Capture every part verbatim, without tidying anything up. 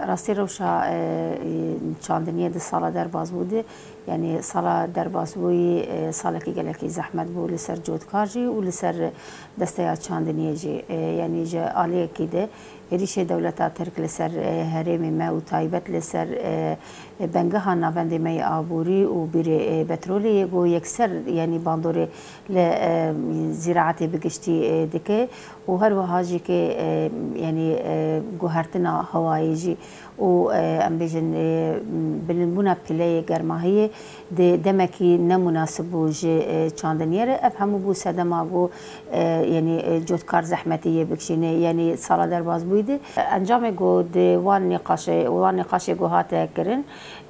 Rastî rewşa, e, çandiniyê di sala derbasbû de, yanî sala derbasbûyî, e, salekî gelekî zehmet bû li ser cotkar jî û li ser desteya çandiniyê jî. E, yanî ji aliyekî de êrîşê dewleta Tirk li ser, e, herêmê me û taybet li ser, e, e, bengeha navendê me yê aborî û bîrê, e, petrolê yê ku yekser, yanî bandorê li, e, zîraetê bi giştî, e, dike û her wiha jî ke, e, yanî, e, guhertina hewayê jî û, e, em bêjin, e, bilindbûna pîleyê germahiyê di demekî ne munasib bû ji, e, çandiniyê re. Ev hemû bû sedema ku, e, yanî, e, cotkar zehmetî yê bikişîne, yanî sala derbasbûyî de. Encamê ku di wan nîqaşê, wan nîqaşê ku hate kirin,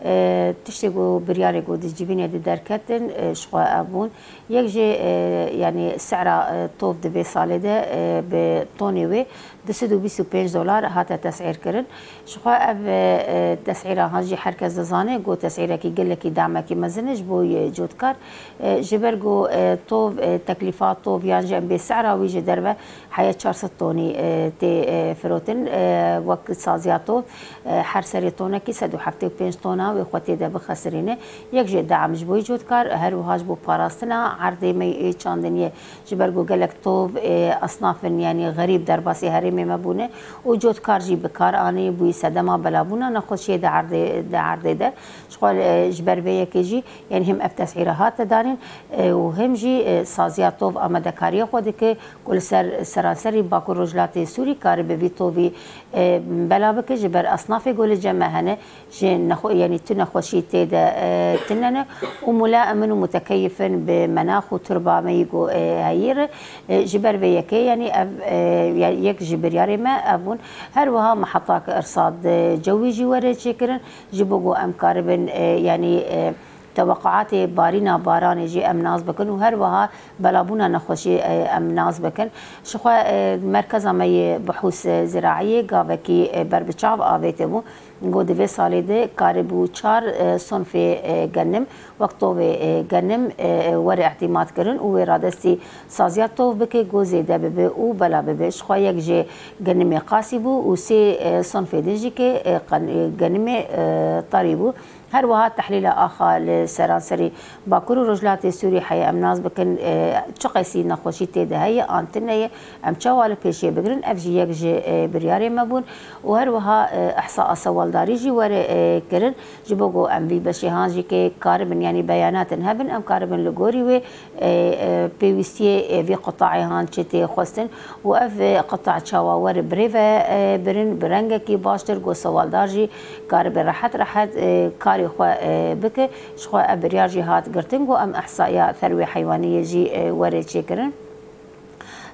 e, tiştê ku biryarê ku di civînê de derketin, e, ji xwe ev bûn. Yek jî, e, yanî sera, e, tov di vê salê de, e, bi tonê wê du sed û bîst û pênc dolar hate tes'îr kirin. Ji xwe ev, e, e, tes'îra han jî her kes dizane ku tes'îrekî gelekî damekî mezin e ji bo yê cotkar. E, ji ber ku, e, tov, e, teklîfa tov yan jî em bê sera wî ji derve heye çar sed tonî, e, tê, e, firotin. E, wek saziya tov, e, her serê tonekî sed û heftê û pênc tona wê xwe tê de bixesirîne. Yek jê deam ji bo cotkar, her wiha ji bo parastina erdê me yê çandiniyê, ji ber ku gelek tov, e, esnafin, yanî xerîb derbasî herêmê me bûne û cotkar jî bi kar anî bûyî sedema belabûna nexweşiyê di erdê, di erdê de. Ji xwe, e, ji ber vê yekê jî, yanî him ev tes'îra hate danîn, e, û him jî, e, saziya tov amadekariyê xwe dike ku li ser seranserî Bakur Rojhilatê Sûrî karibe vî tovî, e, bela bike ji ber esnafê ku li cem me hene, ji nexwe-, yanî tu nexweşî tê de, e, tune ne û mulaim in û mutekeyif in bi menax û turba me yî ku, e, heyî re. E, ji ber vê yekê, yanî ev, e, ya-, yek ji biryarê me ev bûn. Her wiha mehetak irsad, e, cewî jî were çêkirin, ji bo ku em karibin, e, yanî, e, teweqaatê barîna baranê jî em nas bikin û her wiha belabûna nexweşî, e, em nas bikin. Ji xwe, e, merkeza me yê bihûs, e, ziraiyê gavekî, e, berbiçav avêtibû. Got di vê salê de karibû çar, e, sonfê, e, genim wek tovê, e, genim, e, were îhtîmat kirin û wê radestî saziya tov bike, got zêde bibe û bela bibe. Ji xwe yek jê genimê qasî bû û sê, e, sonfê din jî ke, e, qen-, e, genimê, e, tarî bû. Her wiha tehlîla axa li seranserî Bakur û Rojhilatê Sûrî heye. Em nas bikin, e, çiqasî nexweşî tê de heye, an tune ye, em çawa li pêşê bigirin, ev jî yek ji, e, biryarê me bûn. Û her wiha, e, ihsaa sewaldarî jî were, e, kirin, ji bo ku em vî beşê han jî ke karibin, yanî beyanatin hebin, em karibin li gorî wê, e, e, pêwîstiyê, e, vî qutaê han çi tê xwestin û ev, e, quta çawa were birêve, e, birin, bi rengekî baştir, ku sewaldar jî karibe rehet rehet, e, karê xwe, e, bike. Ji xwe ev biryar jî hat girtin ku em ihsaya serwê heywaniyê jî, e, were çêkirin.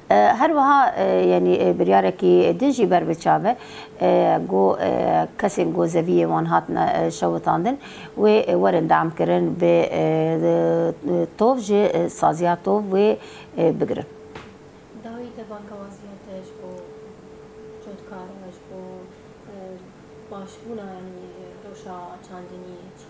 E, her wiha, e, yanî, e, biryarekî din jî ber bi çav e, e, ku, e, kesên ku zeviyê wan hatine, e, şewitandin, wê, e, werin dam kirin bi, e, tov ji, e, saziya tov wê, e, bigirin. Dawî te bankawaziya te ji bo cotkara, ji bo, e, başbûna, yanî, rewşa çandiniyê çi?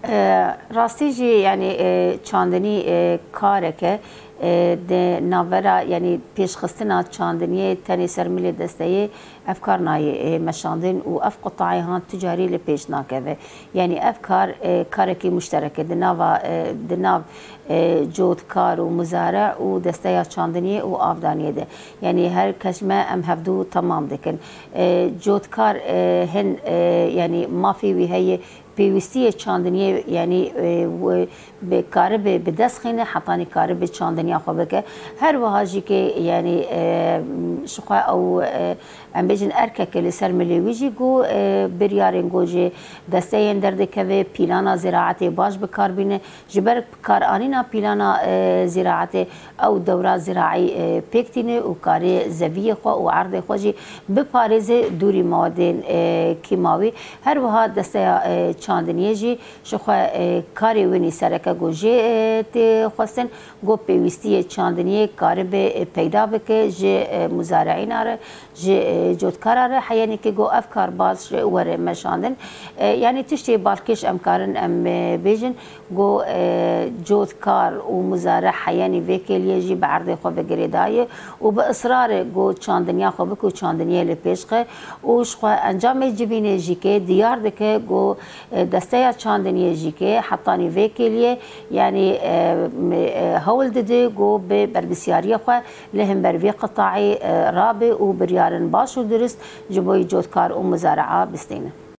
E, rastî jî, yanî, e, çandinî, e, kareke, e, di navbera, yanî, pêşxistina çandiniyê tenê ser milê desteyê ev kar nayê, e, meşandin û ev qutayê han tu carî li pêş nakeve. Yanî ev kar, e, karekî muşterek e di nava, e, di nav, e, cotkar û muzare û desteya çandiniyê û avdaniyê de. Yanî her kes me em hevdû temam dikin. E, cotkar, e, hin, e, yanî mafê wî heye pêwîstiyê çandiniyê, yanî, e, w-, bi, karibe bi dest xîne, hetanî karibe çandiniya xwe bike. Her wiha jî ke, yanî, e, ji xwe ew, e, em bêjin erkeke li ser milê wî jî ku, e, biryarên ku ji desteyên derdikeve, pîlana ziraetê baş bi kar bîne. Ji ber karanîna pîlana, e, ziraetê ew dewra ziraî, e, pêk tîne û karê zeviyê xwe û erdê xwe jî biparêze dûrî mawadên, e, kîmawî. Her wiha desteya, e, çandiniyê jî ji xwe, e, karê winî sereke ku jê, e, tê xwestin, ku pêwîstiyê çandiniyê karibe, e, peyda bike ji, e, muzareîna re, ji, e, e, cotkara re heyenî ke go ev kar baş were meşandin. E, yanî tiştê balkêş em karin em, e, bêjin, go, e, cotkar û muzare heyenî vê kêliyê jî bi erdê xwe ve girêdaye û bi israrê go çandiniya xwe bike û çandiniyê li pêş xe û ji xwe encamê civînê jî ke diyar dike go, e, desteya çandiniyê jî ke hetanî vê kêliyê, yanî, e, m-, e, hewl dide go bi berpirsiyariya xwe li hember vê qitayê, e, rabe û biryarên baş û dirust ji bo cotkar û muzarea bistînin.